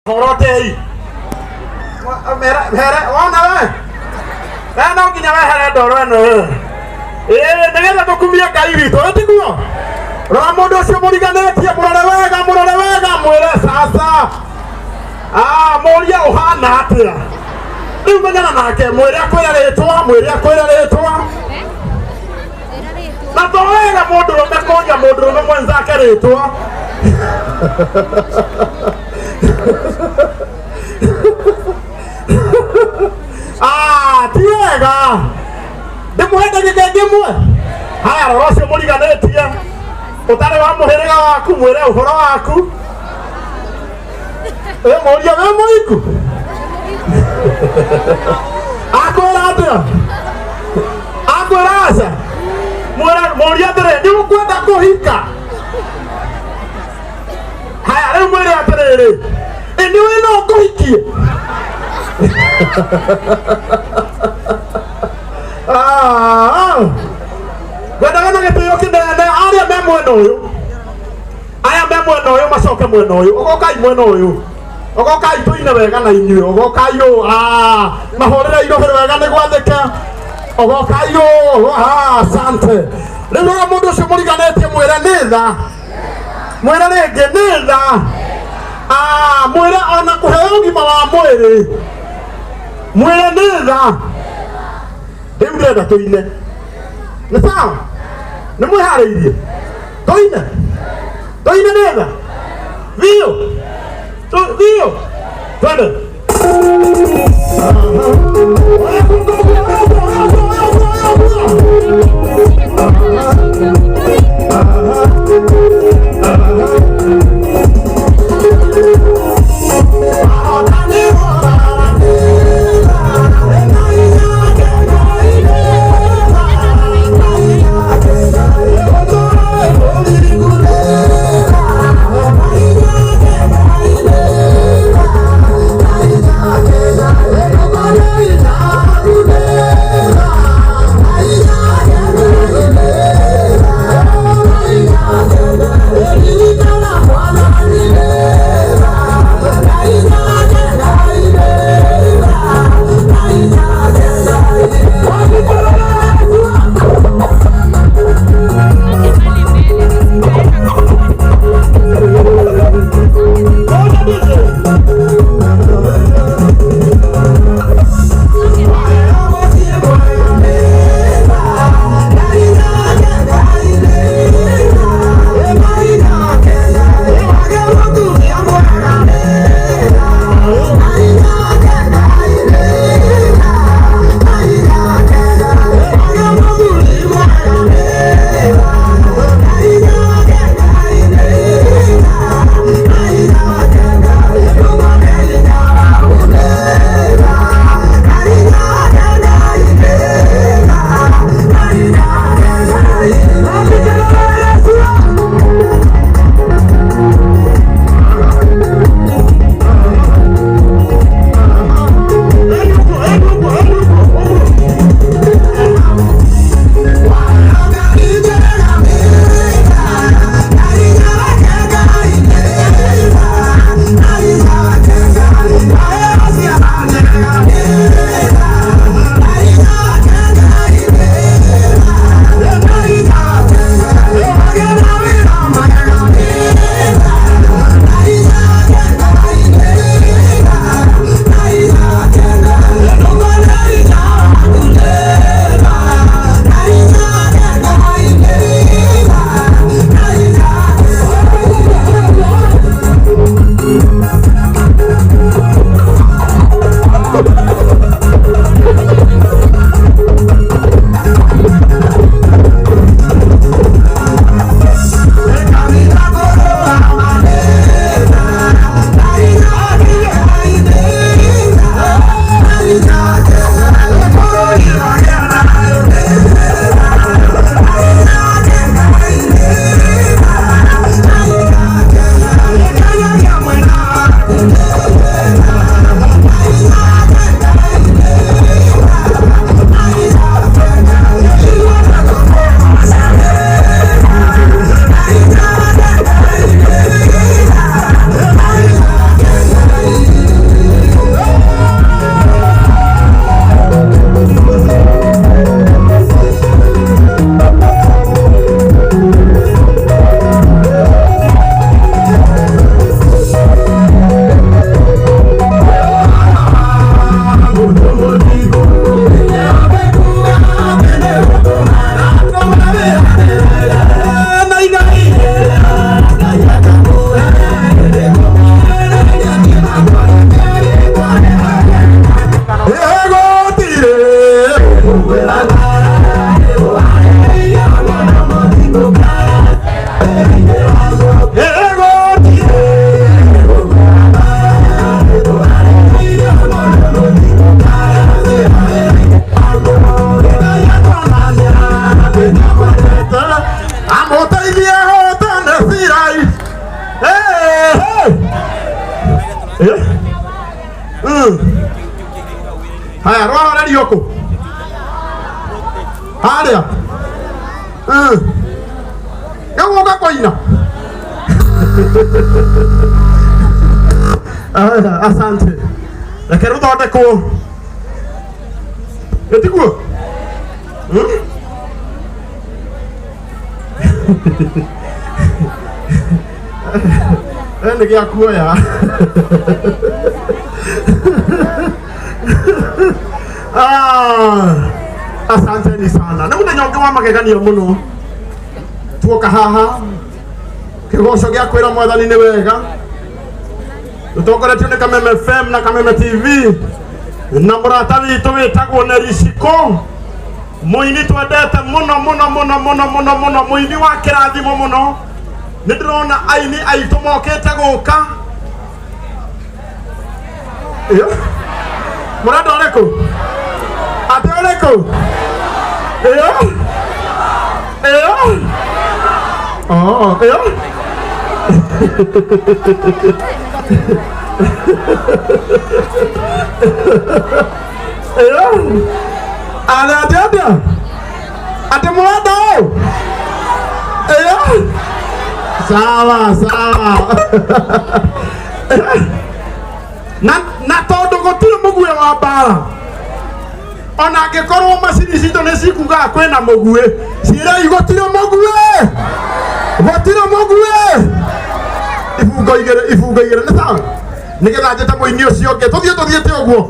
Horotei. Here wona we. We no nginya wehere ndoro ĩno ĩ. Ĩĩ nĩgetha tũkumie Ngai witũ ĩ tiguo? Rora mũndũ ũcio mũriganĩtie mũrore wega mũrore wega mwĩre sasa. Ah, mũrie ũhana atĩa? Rĩu menyana nake mwĩre akwĩre rĩtwa mwĩre akwĩre rĩtwa. Na to wega mũndũrũme kũria mũndũrũme mwenzake rĩtwa. Ah, ti wega ndĩmũhe ndagĩka ĩngĩ ĩmwe. Haya, rora ũcio mũriganĩtie ũtarĩ wa mũhĩrĩga waku, mwĩre ũhoro waku. Ĩ mũria wĩ mũiku akwĩra atĩa? Akwĩra aca. Mwĩre mũria atĩrĩ, nĩ ũkwenda kũhika? Haya, rĩu mwĩre atĩrĩrĩ, ĩ nĩ ũĩ no ngũhikie? Ah, ngwendaga na gĩtĩo kĩnene arĩa me mwena ũyũ, aya me mwena ũyũ macoke mwena ũyũ. Ogokai mwena ũyũ, ogokai tũine wega na inyuĩ. Ogokai ũũ. Ah, mahũrĩre irũhĩ wega nĩ gwathĩke. Ogokai ũũ. Ah, asante. Rĩu rora mũndũ ũcio mũriganĩtie, mwĩre nĩ tha. Mwĩre rĩngĩ nĩ tha. Ah, mwĩre ona kũheo ũgima wa mwĩrĩ, mwĩre nĩ tha. Rĩu ndĩrenda tũine. Nĩ sawa? Nĩ mwĩharĩirie? Tũine, tũine nĩ tha biũ. Biũ, twende. Haya, rwarorerio kũ harĩa? Gĩgũka kũina. Aya, asante. Reke rũthondekwo, ĩtiguo? Nĩ gĩa kuoya. Ah, asanteni sana. Nĩ mũthenya ũngĩ wa magegania mũno tuoka haha kĩgoco gĩa kwĩra Mwathani nĩ wega, tũtongoretio nĩ Kameme FM na Kameme TV na mũrata witũ wĩtagwo Nericiko, mũini twendete mũno mũno mũno mũno mũno mũno, mũini wa kĩrathimo mũno. Nĩ ndĩrona aini aitũ mokĩte gũka. Ĩyo. Mũrenda ũrĩkũ? Atĩ ũrĩkũ? Ĩyo. Ĩyo. Oh, ĩyo. Ĩyo. Arĩ atĩ atĩa? Atĩ mũrenda ũũ? Ĩyo. Sawa, sawa. Na tondũ gũtirĩ mũguĩ wa mbara, ona angĩkorwo macini citũ nĩ cikugaga kwĩna mũguĩ, ciĩrei gũtirĩ mũguĩ, gũtirĩ mũguĩ. Ibungo igĩrĩ, ibungo igĩrĩ nĩ sawa, nĩgetha njĩte mũini ũcio ũngĩ. Tũthiĩ, tũthiĩte ũguo.